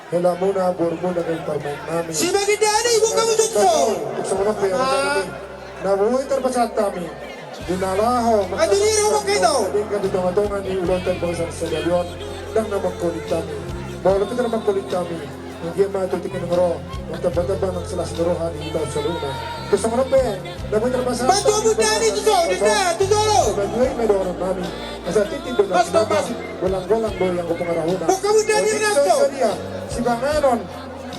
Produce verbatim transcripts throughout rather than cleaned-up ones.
Helamuna, borumuna, gabe parumaen nami. Si Baginda ni, buka muncul so. Songon on pe, na boi tarpasahat hami. Di na laho. Aduh, di rumah kita. Di tonga-tonga ni ulaonta di bagasan sadari on. Ndang na mangkolit hami. Molo pe ndang na mangkolit hami. Anggiat ma tu tingki na ro. Mantap-mantap nang silas ni roha ni hita saluhutna. Songon on pe. Na boi tarpasahat. Bantu amu dani tu so, di na, tu so. Bantu amu dani. Asa tintin do. Golang-golang do yang kupengarahuna. Buka amu dani na so. Sipanganon.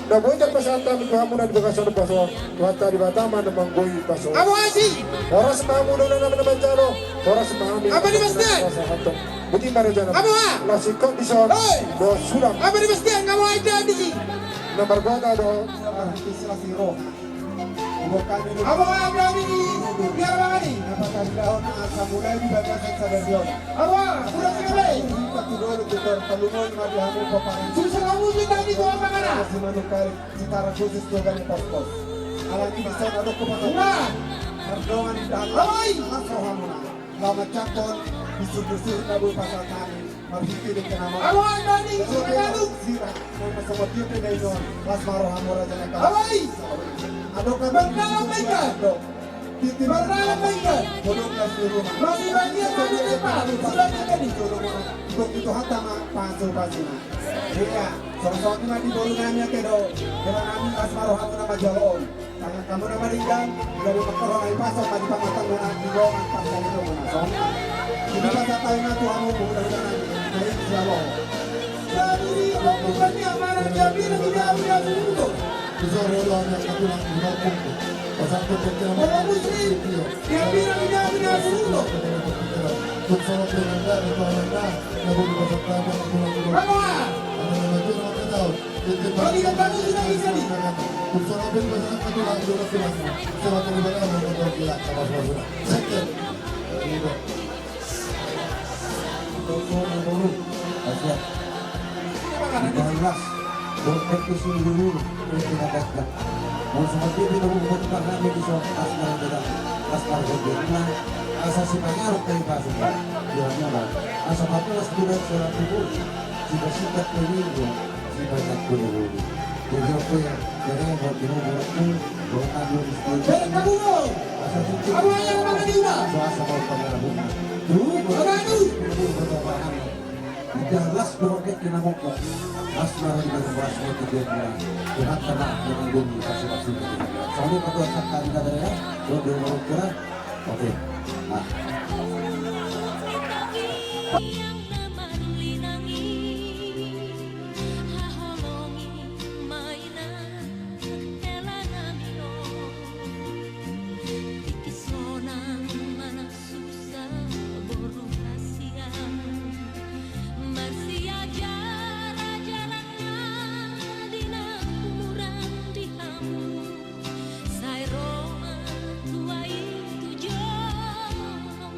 Na boi tarpasahat hami tu hamuna di bagasan baso, Tuhanta Debata ma na manggoi baso. Amu asi. Horas ma hamu dohonon nami na manjalo, horas ma hami. Apa di Bastian? Boti ma raja nami. Amu ha. Las ingkon dison. Hei. Dos sulam. Apa di Bastian? Amu ha, ida di si. Na margota do. Amu ha, ida di si. Biar bangani. Apa tadi daun asam mulai di bagasan sadari on. Amu ha, udah sekali. Satu dulu kita perlu mau mati hamu paparan. Susah kamu sih tadi gua apa kena? Masih manuk kari. Secara khusus juga di pos-pos. Alani bisa adong kepada. Wah. Pardongan indahan. Oi. Langsung hamuna. Lama cakon. Bisu-bisu na boi pasahat hami. Marhite di kenama. Awan dani. Sira. Nama sama dia pede inon. Las ma rohamu raja na. Oi. Adong kan. Berdalam ikan. Adong. Di, di mana lagi, kan? Masih lagi yang ada di depan, sudah ada di. Begitu hatta ma, pasu-pasuna. Iya, sama-sama cuma di bolu nami ya, kedo. Kira nami las ma rohamu na manjalo on. Tangan hamu na maringan, dari mengkorong ai pasok, tadi pamatang muna, di bawah, pas dari itu muna. Soalnya, ini pas apa yang ngaku hamu, mudah-mudahan, saya insya Allah. Jadi, orang bukannya mana dia bilang, dia udah dulu. Balas, dompet tu si dulu, itu na gagah. Mau sama dia, dia mau buat tangan, dia bisa asmara, dia asmara, dia. Nah, asa si pangarut dari pasar. Dia nyoba. Asa pakai las, dia surat tubuh. Jika sikat pemilu. Ibarat kuda-kuda. Jadi apa ya? Jadi buat dulu, buat aku, buat aku di sini. Buat kamu, Bro. Asal cuci. Apa yang mana di rumah? Bahasa mau pada rumah. Dulu, buat aku. Dulu, buat apa? Udah las, buat kita mau kok. Las, marah di dalam las, mau tidur, buat. Tuhan, tenang, jangan dulu, kasih, kasih. Soalnya, kalau sakit, kita ada ya. Buat dulu, buat kita. Oke. Nah. Susa boru hasian, marsiajar-ajaran ma di na umurna di hamu, sai ro ma tua i tu jolomu.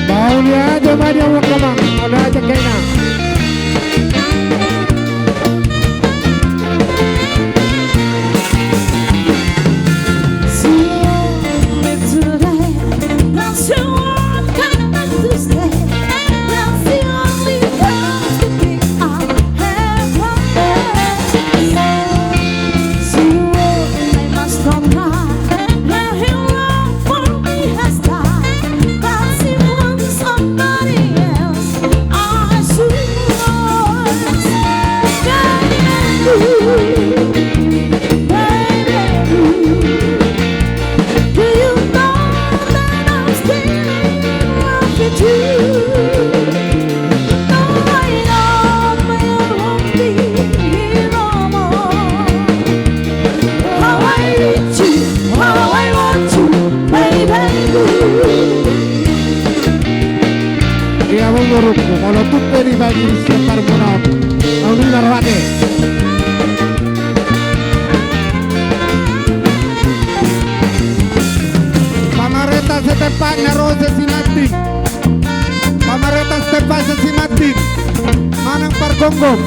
Mauliate ma di hamu amang, mauliate ma. Ia, molo tung pe dibaen sian parmuna on, au ni na rohate. Pamarenta Setempat na ro sian Simanjin. Pamarenta Setempat sian Simanjin. Manang pargomgom.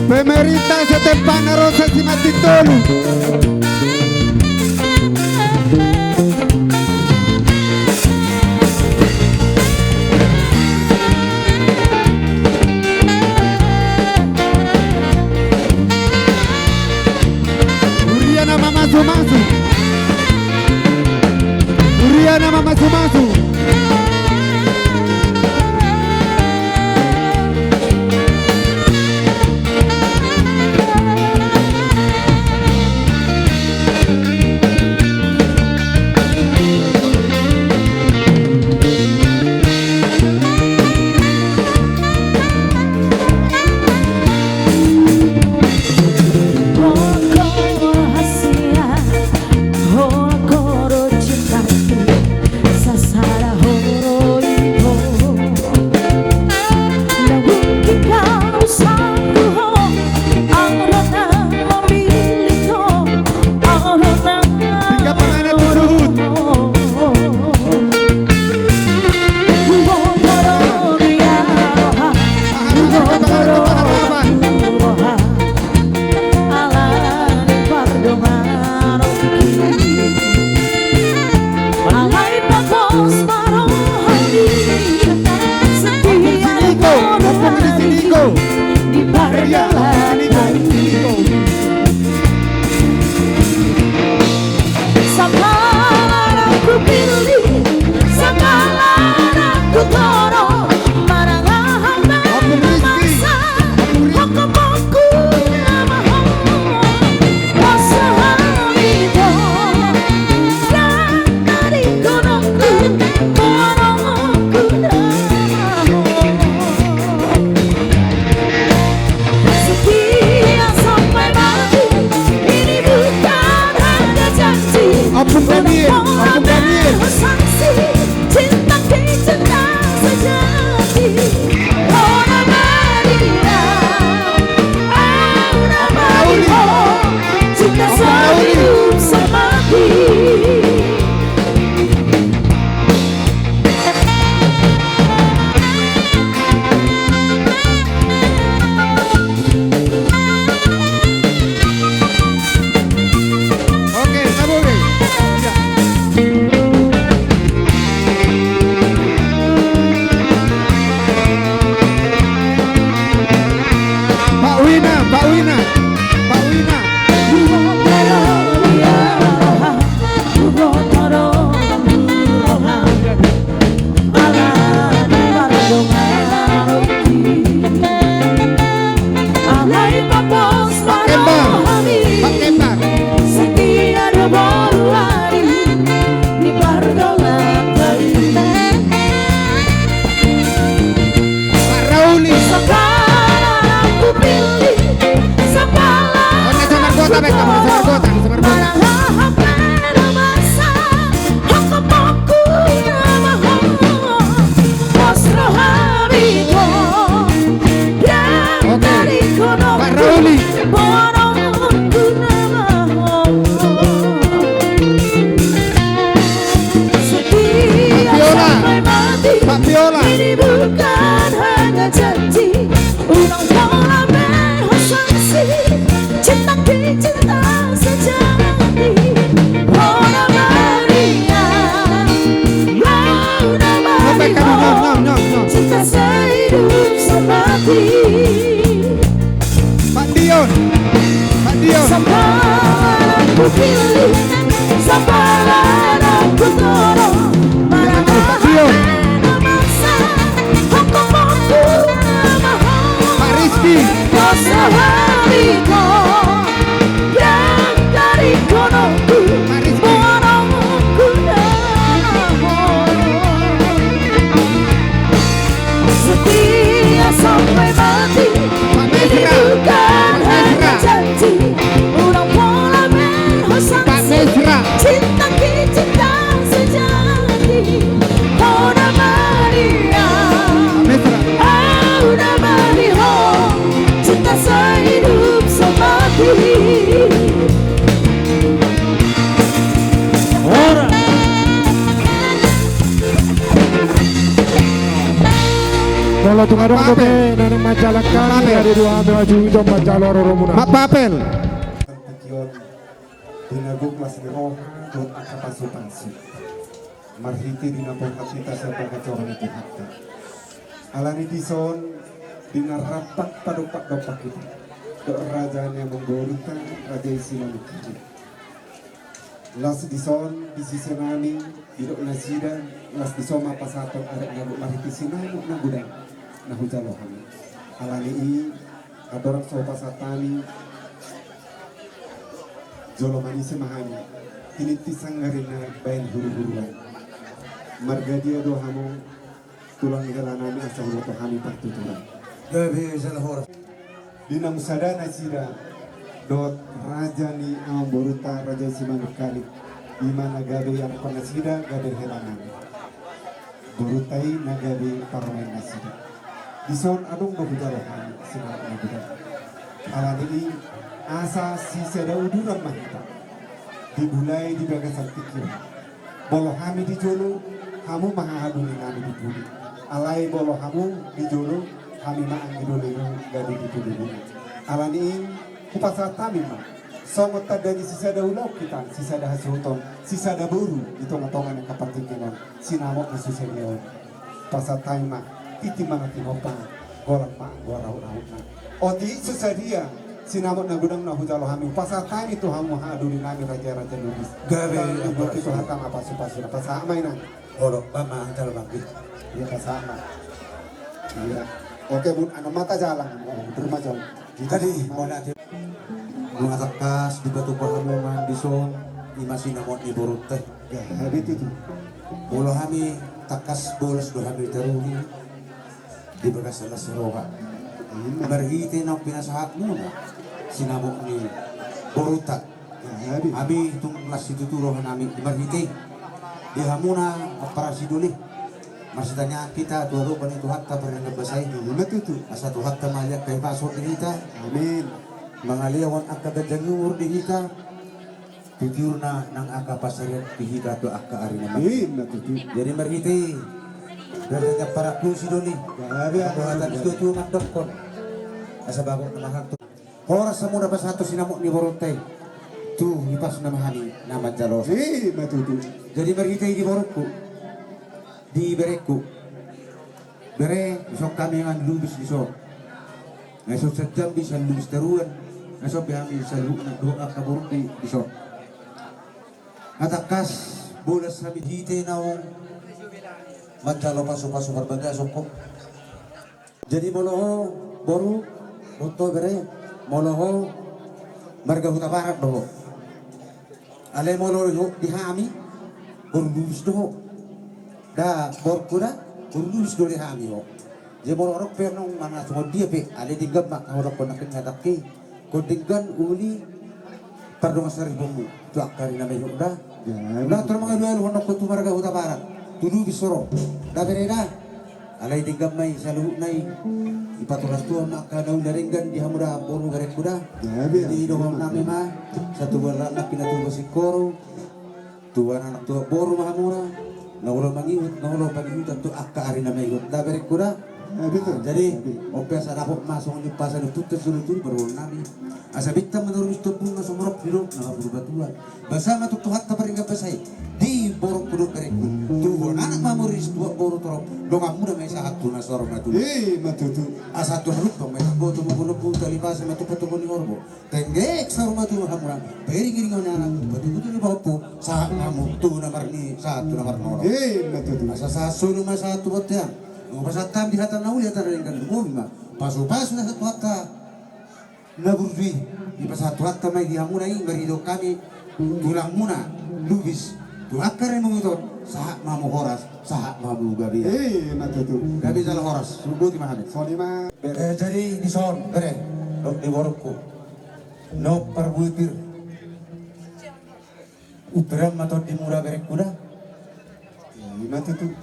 Pamarenta Setempat na ro sian Simanjin tolu. Huria na mamasumasu. Huria na mamasumasu. Tabe kamu sabar gotang, sabar gotang. Oke. Pak Rauli. Pak Viola. Pak Viola. Ini bukan hanya janji. Ulang pola mehosasi. Cinta ki cinta sejati. Pola Maria. Launa Maria. Cinta sehidup semati. Pak Dion. Pak Dion. Samparan ku pilih, samparan ku toro. Pak Dion. Pak Rizky. Pak Rizky. Setia sampai mati. Pak Mesra. Rindukan hanya janji. Ulang pola mehosasi. Pak Mesra. Cinta ki cinta sejati. Pola Maria. Pak Mesra. Pola Maria. Cinta sehidup semati. Ora. Molo tung adong dope na naeng manjalang hami, ari dua hami maju ito manjalo roromuna. Mak Papel. Tingki on, di na gok las ni roha dohot angka pasupasu. Marhite di na borhat hita sian panganjora ni Tuhanta. Alani dison, di na rap padompak-dompak hita dohot raja ni amangborunta, raja i Simanungkalit. Las dison di sise nami, didok nasida, las dison ma pasahaton adat na gok marhite sinamot na godang na hujalo hami. Alani i, andorang so pasahat hami, jolo manise ma hami, tinintin sanggar ninna baen huru-huruan. Marga dia do hamu, tulang ni hela nami, asa huboto hami partuturan. Gabe jala horas. Di na sada nasida dohot raja ni amangborunta, raja Simanungkalit, i ma na gabe ianakhon nasida, gabe hela nami. Borunta i na gabe parumaen nasida. Dison adong do hujalo hami sinamot na godang. Alani i asa sisada uduran ma hita dibulai di bagasan tingki on. Molo hami di jolo, hamu ma hahadoli nami di pudi. Alai molo hamu di jolo, hami ma anggi doli gabe di pudi. Alani i hupasahat hami ma songon tanda ni sisada ulaon hita, sisada hasuhuton, sisada boru di tonga-tonga ni angka partingkian on, sinamot na so sadia on. Pasahat hami ma, tintin ma na tinompa, golang ma anggo rahut-rahutna. Otik so sadia sinamot na godang na hujalo hami, pasahat hami tu hamu hahadoli nami raja-raja Lubis. Gabe. Tanggung jawab tu Tuhanta ma pasu-pasu na pasahat ma inang. Olo, ba ma jalo bangkit. Iya, pasahat ma. Iya. Oke, bun, anu mata jalang. Oh, derma jalang. Tadi, mauliate. Nunga tangkas dipatupa hamu ma dison, i ma sinamot ni borunta. Gabe tutu. Molo hami tangkas bolas do hami taruhi di bagasan las ni roha. Marhite naung pinasahatmuna sinamot ni borunta. Gabe. Hami tung las situtu roha nami marhite i. Di hamuna ampara sidoli. Marsitaniahan hita tu adopan ni Tuhanta pardenggan basa i. Ima tutu. Asa Tuhanta ma na angka hipason di hita. Amin. Mangalehon angka ganjang umur di hita. Tu tiurna nang angka pansarian di hita tu angka ari na mangke. Ima tutu. Jadi marhite i, raja ni amparanku sidoli. Gabe. Pangkohatan ni situatua mandokkon. Asa bagot na mahal tu. Horas hamu na pasahathon sinamot ni borunta i. Tu hipasuna ma hami na manjalo. Ima tutu. Jadi marhite i di borungku, di berengku. Bere, dison hami mangulubis dison. Nga so sian Jambi, sian Lubis Teruan. Nga so pe hami saluhutna dohot angka borungku dison. Nga tangkas bolas hami hite naung manjalo pasu-pasu parbagason ho. Jadi molo ho boru, boto bere, molo ho marga Hutabarat do ho. Alai molo ho di hami boru Lubis do ho. Da borungku da boru Lubis do di hami ho. Jadi molo adong pe annon manang songon dia pe, alai denggan ma hamu dokkon nangkin hatangki. Ingkon denggan uli pardongansaripeonmu tu angka ari na maihut da. Ndang torop mangalualu honok tu marga Hutabarat, tu Lubis ro da, bere da. Alai denggan ma i saluhutna i, dipatolhas Tuhan ma angka na uli na denggan di hamu da boru, berengku da. Jadi dohononnami ma, satubuan laklak pinatupa singkoru, tubuan anak tubuan boru ma hamuna, na olo mangihut, na olo pangihutan tu angka ari na maihut da, berengku da. Jadi on pe asa dapot ma songon ni umpasa ni ompunta solu tu parboruonnami, asa bintang ma na rumiris tu ombun na sumorop ni dolok na marpurba tuan. Basa ma tu Tuhanta pardenggan basa i di borungku dohot berengku. Tubuan anak ma muriris, tubuan boru torop, donganmuna ma i sahat tu na saur matua. I ma tutu. Asa tu halumpang ma i tanggo, tu mangolombu, tali pasa ma tu patuko ni horbo. Tengge saur matua hamuna, pairingiringi ni anak, patututu ni pahompu, sahat ma hamu tu na marnini, sahat tu na marnono. I ma tutu. Asa sahat solu ma sahat tu bontean. Nunga pasahat hami di hata na uli, hata na denggan, lumobi ma pasupasu na sahat tu hata na burju i, dipasahat Tuhanta ma i di hamuna i, marhite hami tulangmuna Lubis, tu angka ari na maihut on, sahat ma hamu horas, sahat ma hamu gabe. I ma tutu. Gabe jala horas, sumboto ma hami. Songon i ma. Bere, jadi dison bere, dohot di borungku, na parbue pir, umpiran ma tondimuna, berengku da. I ma tutu.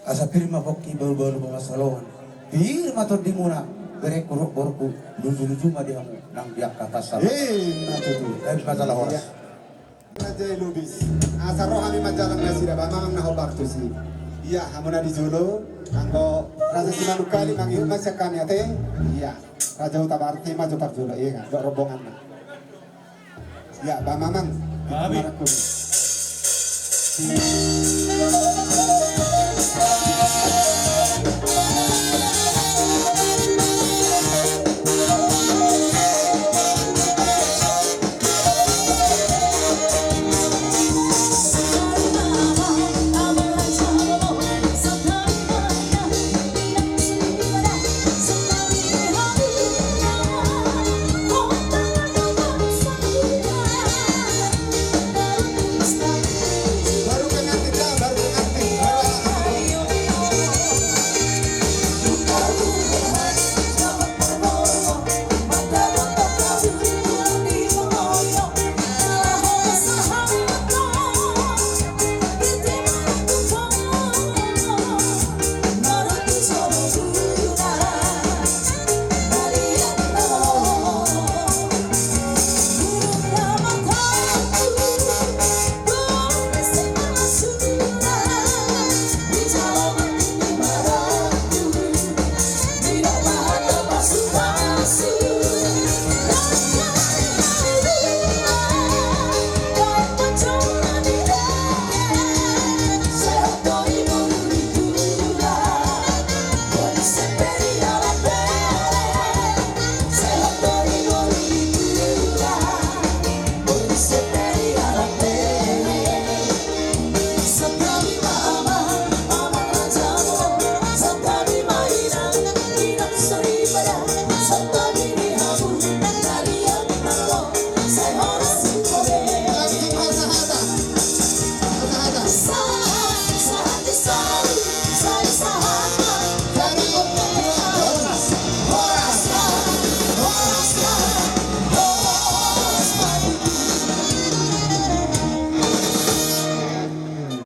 Asa pir ma pongki, bahulbahul ma pansalongan. Pir ma tondimuna, berengku dohot borungku, lujuluju ma di hamu nang di angka pansalongan. I ma tutu. Gabe ma jala horas. Ia. Raja i Lubis. Asa ro hami manjalang nasida, ba mamang na hombar tusi. Ia, hamu na di jolo, anggo Raja Simanungkalit mangihut ma sian hami ate. Ia, Raja Hutabarat i ma jo parjolo, ia kan, dohot rombonganna. Ia, ba mamang. Ba mamang.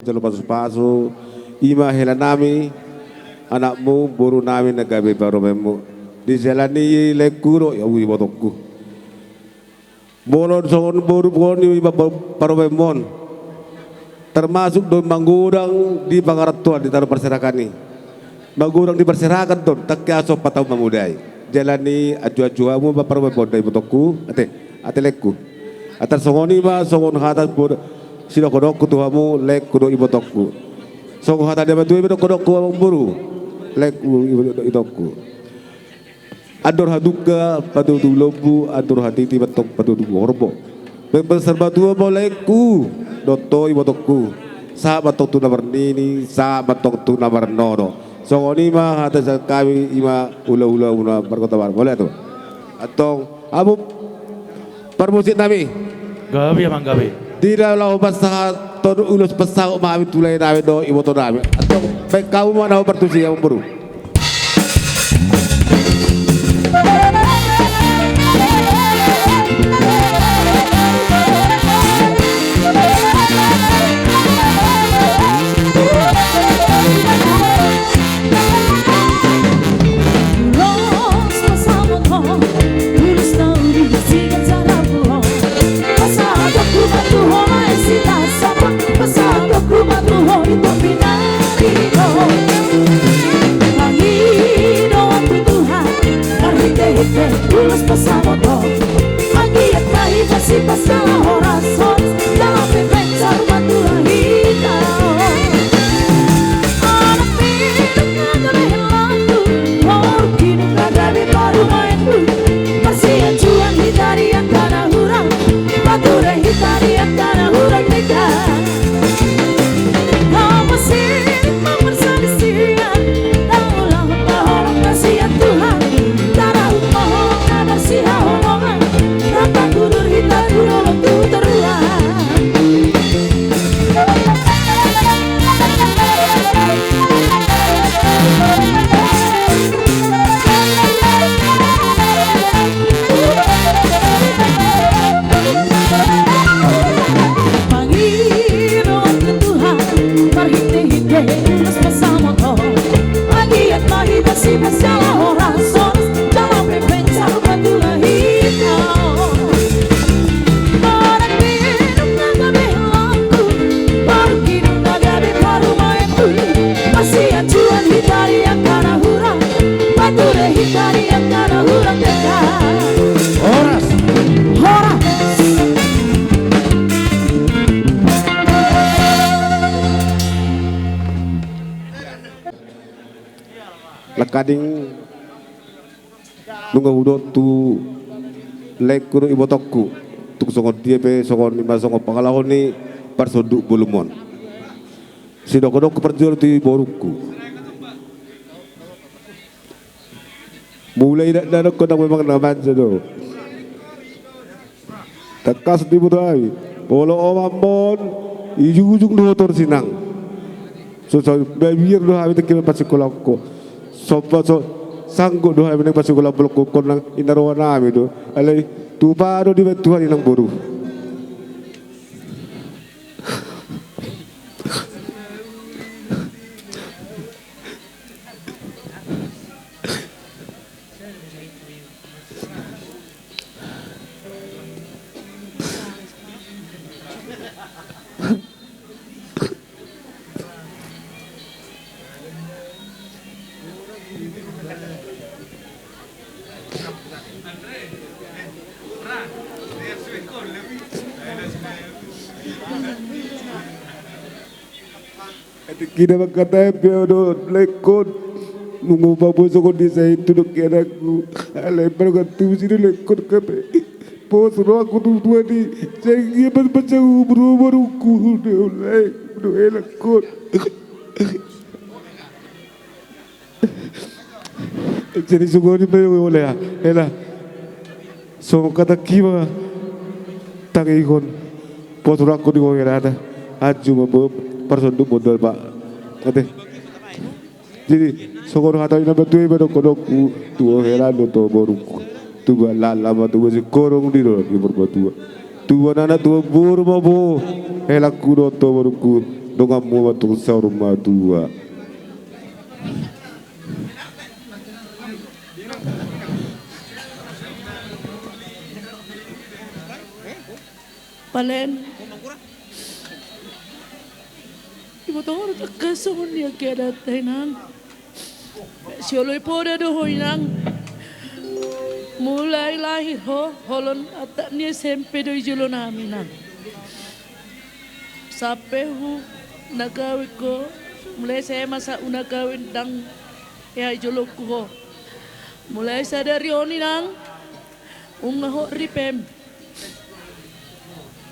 Jalo pasupasu, i ma hela nami, anakmu, boru nami na gabe parumaenmu. Di jala ni i laengku dohot ibotongku. Molo songon boru, boru ni parumaenmon, termasuk do manggodang di pangarantoan di tano parserahan i. Manggodang di parserahan do, tangke aso patau mamodai. Jala ni anjuanju hamu ma parumaenmon da ibotongku, ate, ate laengku. Ate songon i ma songon hata sidohononku tu hamu laengku dohot ibotongku. Songon hata ni natuatua i ma dohononku amangboru, laengku dohot ibotongku. Andor haduka patudu lombu, andor hatiti mantong patudu horbo. Baen ma saur matua ma laengku dohot ho ibotongku, sahat mantong tu na marnini, sahat mantong tu na marnono. Songon i ma hata sian hami, i ma hulahula muna marga Hutabarat. Mauliate ma. Antong hamu parmusik nami. Gabe amang, gabe. Di na laho pasahat ulos pasahat ma hami tu lae nami dohot iboto nami. Antong baen hamu ma na hombar tusi amangboru. Ulos pasamoto, anggiat ma hita sipasala horas-horas, jala pe pencar ma Tuhan hita. Anak minum na gabe helaku, boru ginum na gabe parumaenku, marsianjuan hita di angka na hurang, pature hita di angka na hurang denggan. Hamu sini mangan salisian, taulah paholong na sian Tuhan. Tarahu paholong na marsihaholongan, rap tudur hita tu dolok tu toruan. Pangidoan tu Tuhan, marhite-hite ulos pasamoto, anggiat ma hita sipasala horas-horas, jala pe pencar ma Tuhan hita. Anak minum na gabe helaku, boru ginum na gabe parumaenku, marsianjuan hita di angka na hurang, pature hita di angka na hurang denggan. Horas. Horas. Nangkaning nunga hudok tu laengku dohot ibotongku, tung songon dia pe songon i ma songon pangalaho ni parsonduk bolum on. Sidohonon parjolo tu borungku. Mulai dakdanak on nang memang na manja do. Tangkas diboto hami, molo omakmon, ijujung do ho torus inang. So, so, mabiar do hami tingki na parsingkolahon ho. Somba so, sanggup do hami na parsingkolahon bolon ho, nang ina roha nami do. Alai tupa do dibaen Tuhan inang boru. Tingki na mangkatai pe au dohot laengkon, nunga hupaboa songon dia sai tu dohot anakku. Alai pangan tusi do laengkon, gabe pos rohangku tu Tuhan i. Sai ia pas panjang umur borungku do laeng do laengkon. Jadi songon i ma, hela, hela. Songon hatangki ma, tangihon pos rohangku di ho hela, ate. Anju ma, bo, parsonduk modal, Pak. Ate. Jadi songon hata ni natuatua i ma dohononku tu ho hela dohot ho borungku. Tubuan laklak ma tubuan singkoru di dolok ni Purbatua. Tubuan anak tubuan boru ma, bo, helangku dohot ho borungku. Donganmu ma tung saur matua. Palen. Iboto ho do tangkas songon i angka data, inang. Sioloi poda do ho, inang. Mulai lahir ho, holan atak ni S M P do i jolo nami, inang. Sampe hu na gawin ho, mulai S M A sahat hu na gawin, ndang hea i jolongku ho. Mulai sadari on, inang, nunga hot ripem.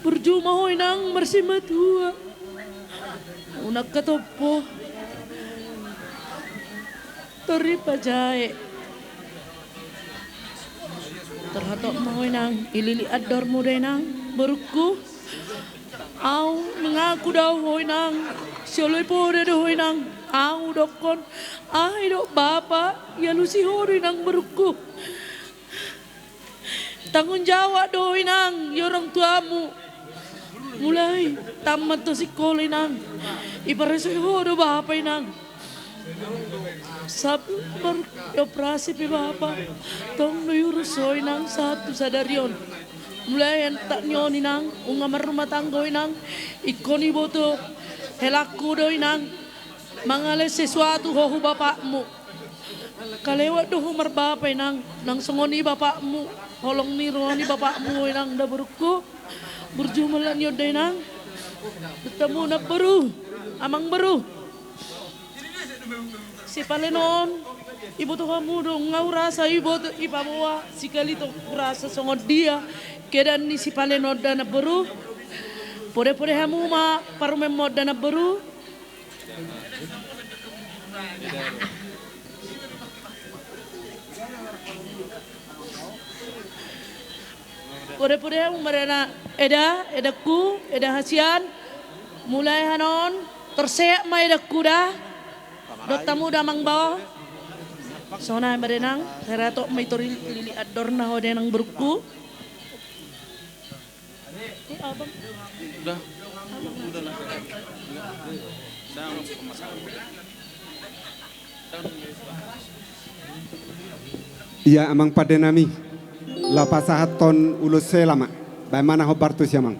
Burju ma ho, inang, marsimatua. Unang katompo. Tor dipajae. Tarhatop ma ho, inang, ilili andormu do, inang, borungku. Au mangaku do au ho, inang. Sioloi poda do ho, inang. Au dokkon, aha i do bapa, ialusi ho do, inang, borungku. Tanggung jawab do, inang, di orang tuamu. Mulai tamat tu sikola, inang, iparasoi ho do bapa, inang. Sampe baru dioperasi pe bapa, tong do diurus ho, inang, sahat tu sadari on. Mulai atak ni on, inang, nunga marrumah tangga ho, inang. Ingkon iboto helangku do, inang, mangalehon sesuatu ho tu bapakmu. Kalewat do ho marbapa, inang, nang songon i bapakmu, holong ni roha ni bapakmu, inang, da borungku. Burju ma lae ni on da, inang. Bertemu na boru, amang boru. Sipalehen on, iboto hamu do, nga hurasa iboto, ipaboa, sikali tong hurasa songon dia keadaan ni sipalehen on da na boru. Pode-pode hamu ma parumaenmon da na boru. Pode-pode hamu ma da na, eda, edangku, eda hasian. Mulai hanon, tor sehat ma edangku da. Dohot hamu da, amang bao. Songon i ma da, inang, hera tok ma i tor lili andorna ho da, inang, borungku. Udah. Udah lah. Udah, nggak usah masalah. Ia, amang pande nami, laho pasahathon ulos hela ma. Baen ma na hombar tusi, amang.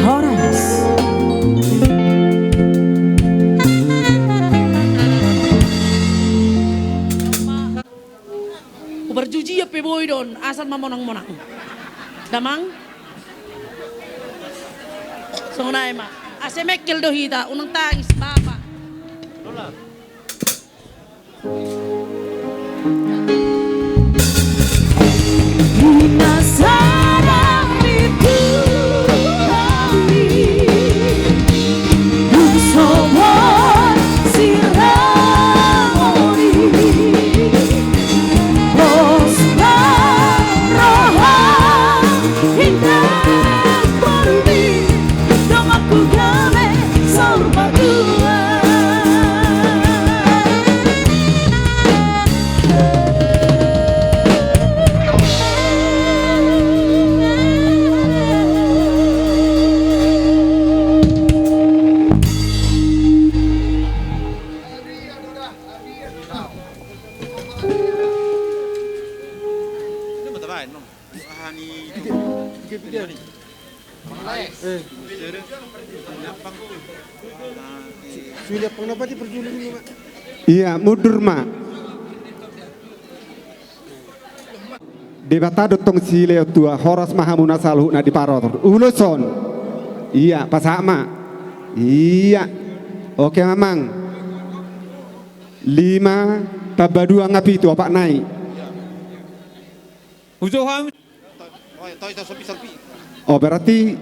Horas. Huparjujian pe boi do on, asal ma monang-monang. Damang. Songon i ma. Asa mengkel do hita, unang tangis, Bapa. Ia, mundur ma. Debata do tong silehon tua, horas ma hamu na saluhutna di parrohahon. Ulos on. Ia, pasahat ma. Ia. Oke, amang. Lima tamba dua nga pitu, opat nai. Ujo hami. Oh, berarti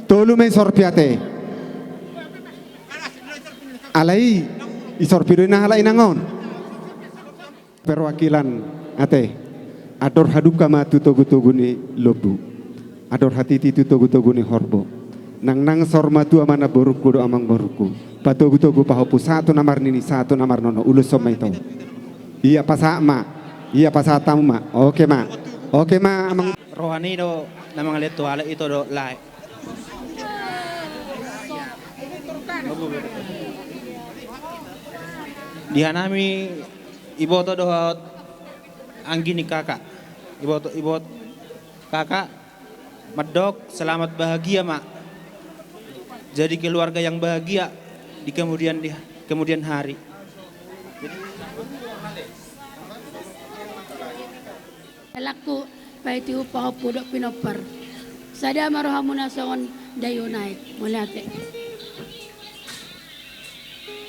tolu ma i sorpi ate. Alai i sorpi do i na halak inang on. Perwakilan ate. Andor hadungka ma tu togu-togu ni lombu. Andor hatiti tu togu-togu ni horbo. Nang nang saur matua ma namborungku dohot amangborungku. Patogu-togu pahompu, sahat tu na marnini, sahat tu na marnono, ulos on ma ito. Ia pasahat ma. Ia pasahat hamu ma. Oke ma. Oke ma amang. Roha ni do na mangalean tu halak, ito do lae. Di hanami iboto dohot anggi ni kakak. Iboto, iboto kakak mandok selamat bahagia ma. Jadi keluarga yang bahagia di kemudian, di kemudian hari. Halakku, paitihu pahompu dohot pinompar. Sada ma rohamuna songon daion aek. Mauliate.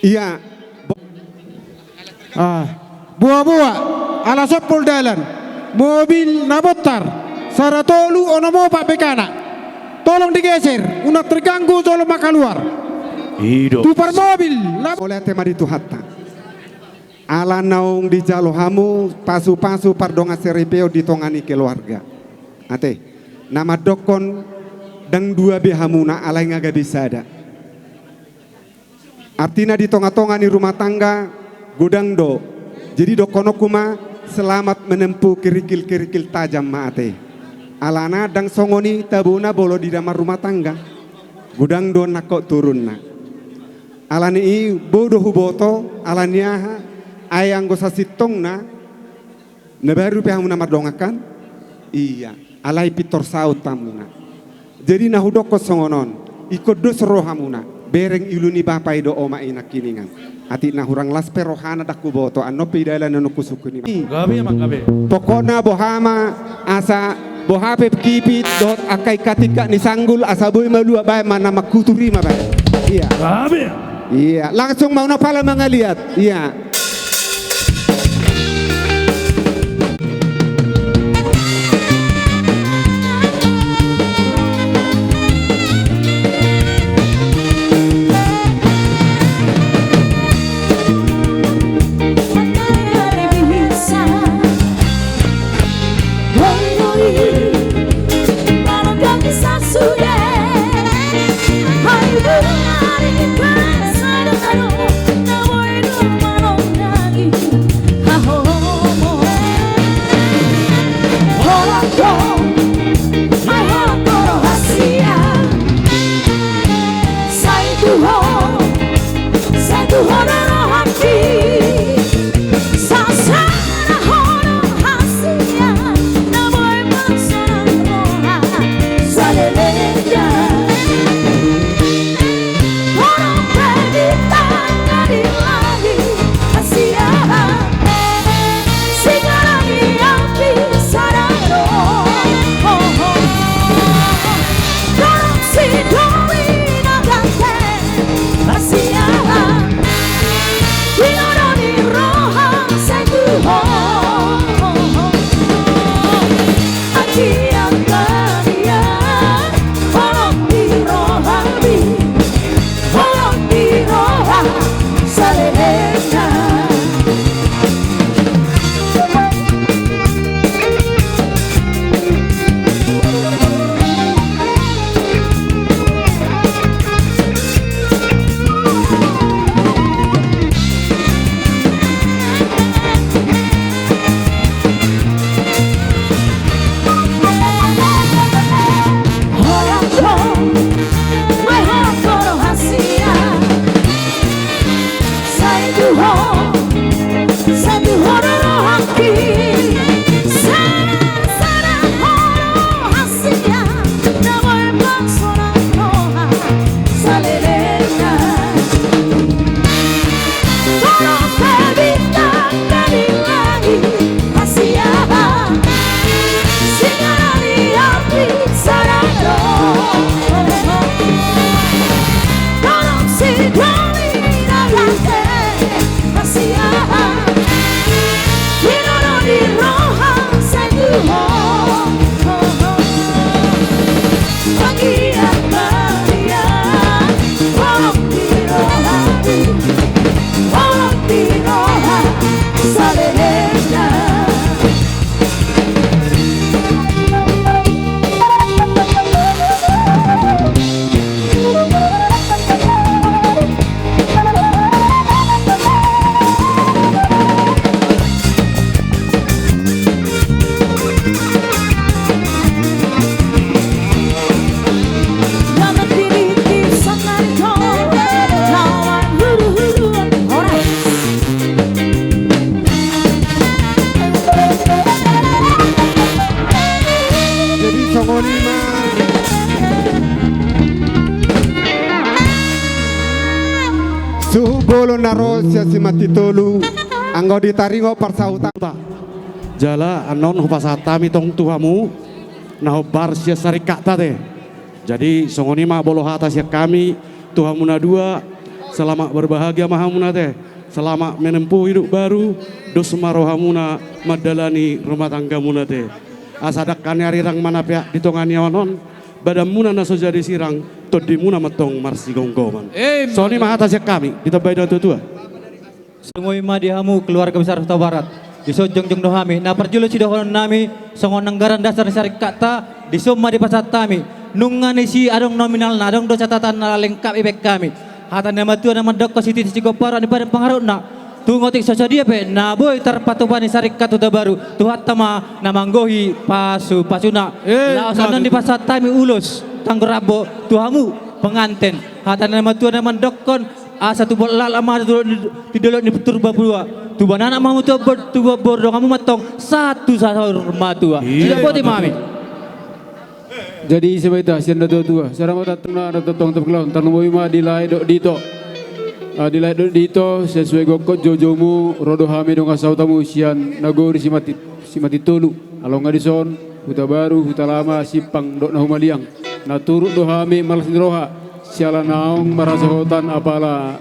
Ia. Ah, boa-boa, ala sompol dalan, mobil na bontar, sada tolu onom opat bekana. Tolong digeser, unang terganggu jolma kaluar. I do. Tupar mobil na. Mauliate ma di Tuhanta. Ala naung dijalo hamu pasu-pasu pardongan saripeon di tonga ni keluarga. Ate, na mandokkon ndang dua be hamuna, alai nga gabe sada. Artina di tonga-tonga ni rumah tangga godang do. Jadi dohononku ma, selamat menempuh kerikil-kerikil tajam ma ate. Alana ndang songon i tabona molo di dalam rumah tangga. Godang do nangkok turunna. Alani i boi do huboto, alani aha, ai anggo sasintongna, na baru pe hamuna mardongan kan? Ia, alai pintor saut hamuna. Jadi na hudokkon songon on, ingkon dos rohamuna, bereng ilu ni bapa i do oma i nangkiningan. Atik na hurang las pe rohana ndang huboto, annon pe i dalan annon husungkun i ma. Gabe ma, gabe. Pokokna boha ma, asa boha pe kipit dohot angka tingkat-tingkat ni sanggul, asa boi malua, baen ma na mangkutur i ma baen. Ia. Gabe. Ia, langsung ma, unang pala mangaliat. Ia. Suhut bolon na ro sian Simanjitolu, anggo ditaringot parsahutan. Jala annon hupasahat hami tong tu hamu na hombar sian saringkatta te. Jadi songon i ma molo hata sian hami tu hamu na dua, selamat berbahagia ma hamu na te. Selamat menempuh hidup baru, dos ma rohamuna mandalani rumah tanggamuna te. Asa dangka ni arirang ma na peak di tonga ni awan on, badanmuna na so jadi sirang, tondimuna ma antong marsigomgoman. Songon i ma hata sian hami, ditambai na tua-tua. Sumoi ma di hamu keluarga besar Hutabarat. Dison jongjong do hami, na parjolo sidohonon nami, songon anggaran dasar ni saringkatta, dison ma dipasahat hami. Nunga ni si adong nominalna, adong do catatanna, lengkap dibaen hami. Hata ni natuatua na mandokkon sititi sigomparan di badan pangarahutna. Tung otik so sadia pe na boi tarpatupa ni saringkat Hutabaru, Tuhanta ma na manggohi pasupasuna. Laos annon dipasahat hami ulos tanggo rambu tu hamu penganten. Hata ni natuatua na mandokkon asa tu bolon laklak ma tu dolok ni Purba Buda. Tu bananak ma hamu tu boru, tu boru donganmu ma antong sahat tu saur matua. Sidapoti ma hami. Jadi ise ma hita sian na tua-tua, sada ma tantang na tongtong topik laon, tarlumobi ma di lae dohot di ito. Ah, di lae dohot di ito, sesuai gokkon joujoumu, ro do hami dongan sahuta mu sian nagori Simanjit-, Simanjitolu. Alongan dison, Hutabaru, Hutalama, Simpang dohot na humaliang. Na turut do hami marlas ni roha, siala naung marhasohotan apala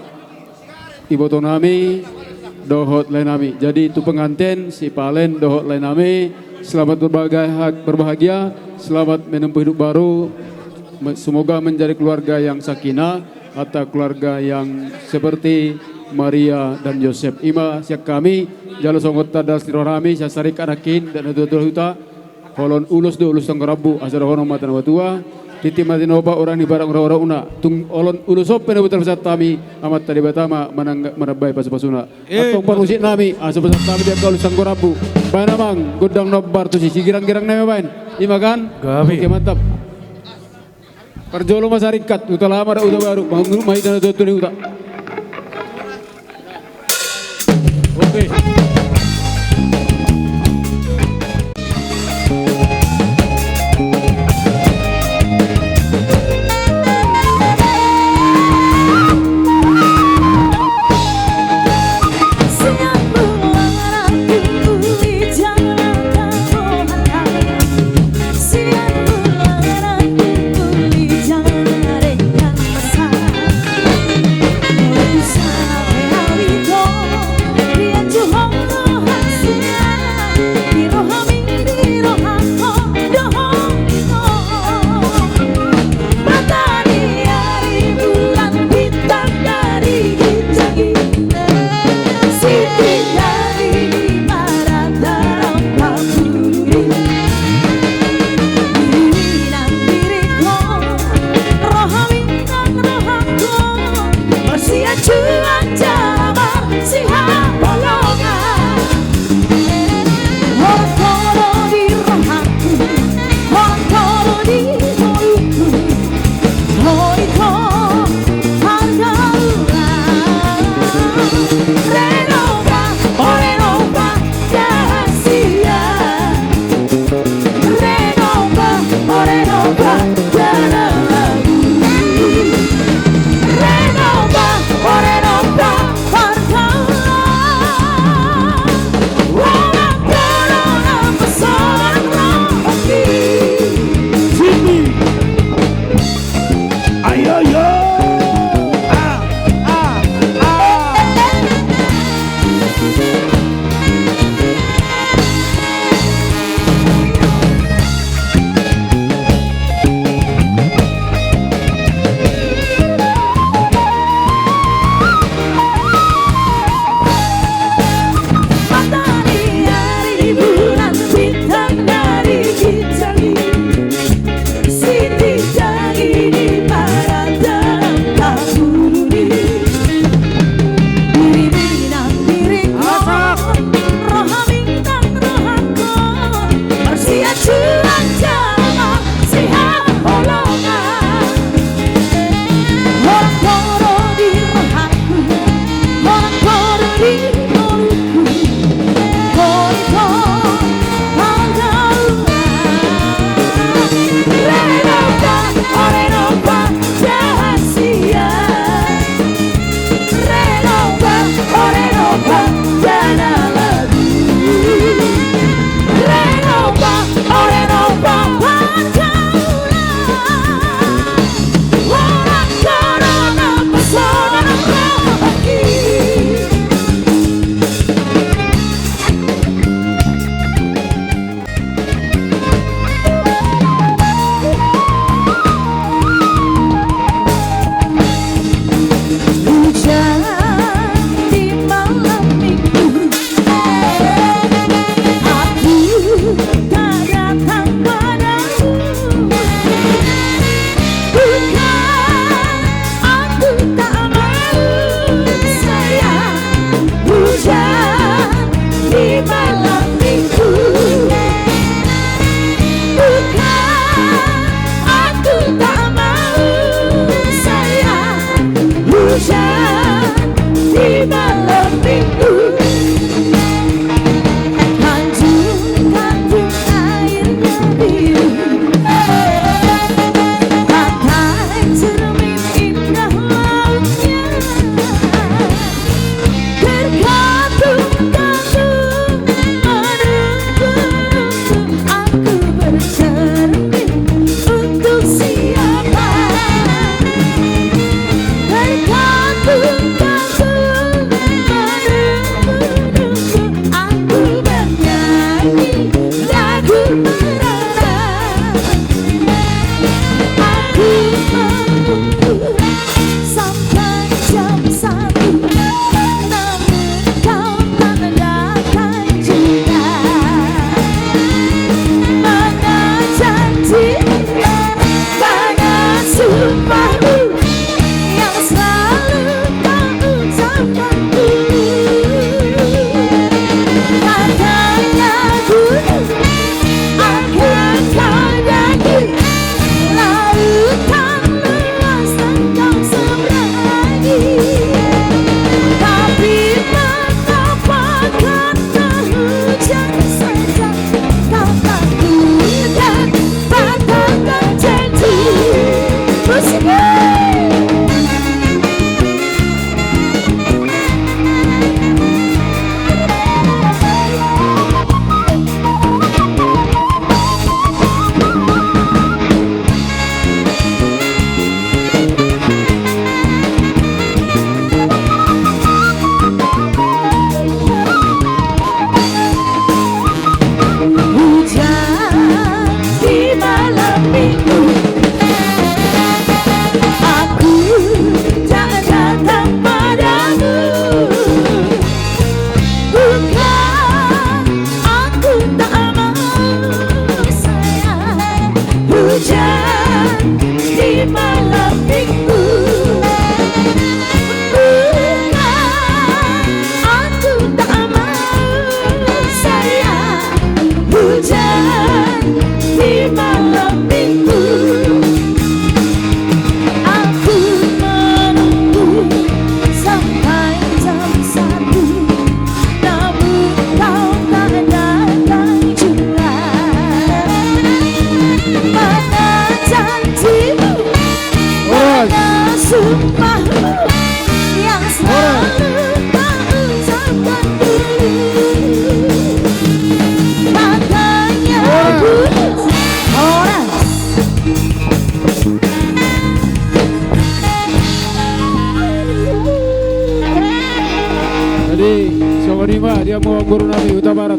ibotonami dohot laenami. Jadi tu penganten, si Palen dohot laenami, selamat berbahagia, berbahagia, selamat menempuh hidup baru. Me-, semoga menjadi keluarga yang sakinah, atau keluarga yang seperti Maria dan Yosef. I ma sian hami, jala songon tanda las ni rohanami, sian saringkat nangkin, dan tua-tua huta, Holon ulos do, ulos tanggo rambu, asa dohonon ma hata ni natuatua. Tintin ma tinopa, urang ni parang, urang-urangna. Tung holon ulos on pe na boi tarpasahat hami, Amanta Debata ma manang-, manambai pasupasuna. Antong parmusik nami, asa pasahat hami di angka ulos tanggo rambu. Baen amang gondang na hombar tusi, sigirang-girang nami baen. I ma kan? Gabe. Oke, mantap. Parjolo ma saringkat, Hutalama dohot Hutabaru, manguluk ma hita na tua-tua ni huta. Oke. Sumpah yang selalu kau ucapkan dulu. Makanya ku horas. Jadi, songon i ma di hamu boru nami Hutabarat.